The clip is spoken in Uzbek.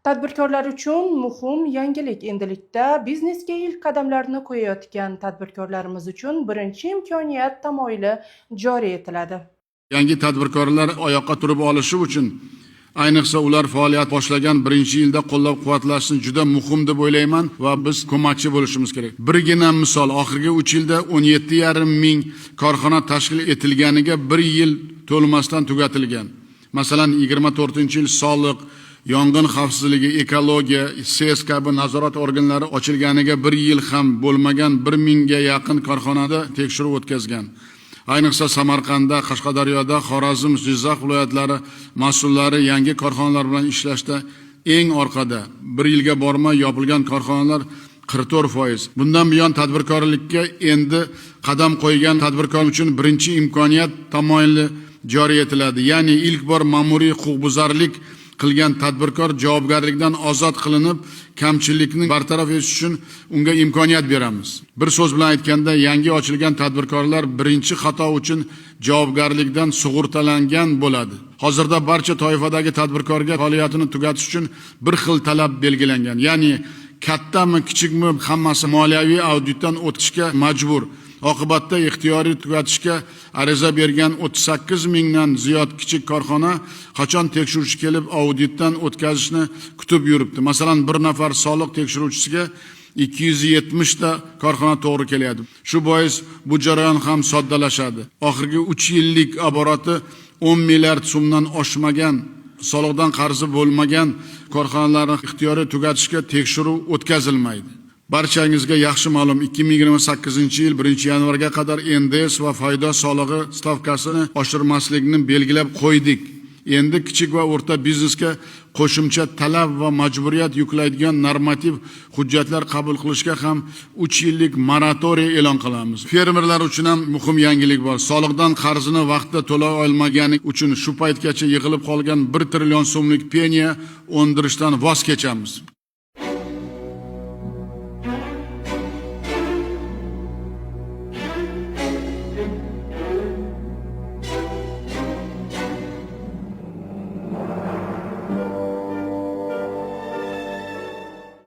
Tadbirkorlar uchun muhim yangilik: endilikda biznesga ilk qadamlarni qo'yayotgan tadbirkorlarimiz uchun birinchi imkoniyat tamoyili joriy etiladi. Yangi tadbirkorlar oyoqqa turib olishi uchun, ayniqsa ular faoliyat boshlagan birinchi yilda qo'llab-quvvatlashni juda muhim deb o'ylayman va biz ko'makchi bo'lishimiz kerak. Birgina misol: oxirgi 3 yilda 17,5 ming korxona tashkil etilganiga 1 yil to'lmasdan tugatilgan. Masalan, 24-yil soliq, yong'in xavfsizligi, ekologiya, SES kabi nazorat organlari ochilganiga 1 yil ham bo'lmagan 1 mingga yaqin korxonada tekshiruv o'tkazgan. Ayniqsa Samarqandda, Qashqadaryoda, Xorazm, Jizzax viloyatlari mas'ullari yangi korxonalar bilan ishlashda eng orqada. 1 yilga bormay yopilgan korxonalar 44%. Bundan buyon tadbirkorlikka endi qadam qo'ygan tadbirkor uchun birinchi imkoniyat tamoyili joriy etiladi. Ya'ni ilk bor ma'muriy huquqbuzarlik qilgan tadbirkor javobgarlikdan ozod qilinib, kamchilikni bartaraf etish uchun unga imkoniyat beramiz. Bir so'z bilan aytganda, yangi ochilgan tadbirkorlar birinchi xato uchun javobgarlikdan sug'urtalangan bo'ladi. Hozirda barcha toifadagi tadbirkorga faoliyatini tugatish uchun bir xil talab belgilangan. Ya'ni kattami, kichikmi, hammasi moliyaviy auditdan o'tishga majbur. Oqibatda ixtiyoriy tugatishga ariza bergan 38 mingdan ziyod kichik korxona qachon tekshiruvchi kelib auditdan o'tkazishni kutib yuribdi. Masalan, bir nafar soliq tekshiruvchisiga 270 ta korxona to'g'ri kelyapti. Shu bois bu jarayon ham soddalashadi. Oxirgi 3 yillik оборот i 10 milliard so'mdan oshmagan, soliqdan qarzi bo'lmagan korxonalarni ixtiyoriy tugatishga tekshiruv o'tkazilmaydi. Barchangizga yaxshi ma'lum, 2028-yil 1-yanvarga qadar NDS va foyda solig'i stavkasini oshirmaslikni belgilab qo'ydik. Endi kichik va o'rta biznesga qo'shimcha talab va majburiyat yuklaydigan normativ hujjatlar qabul qilishga ham 3 yillik moratoriy e'lon qilamiz. Fermerlar uchun ham muhim yangilik bor. Soliqdan qarzini vaqtida to'lay olmagani uchun shu paytgacha yig'ilib qolgan 1 trillion so'mlik penya o'ndirishdan voz kechamiz.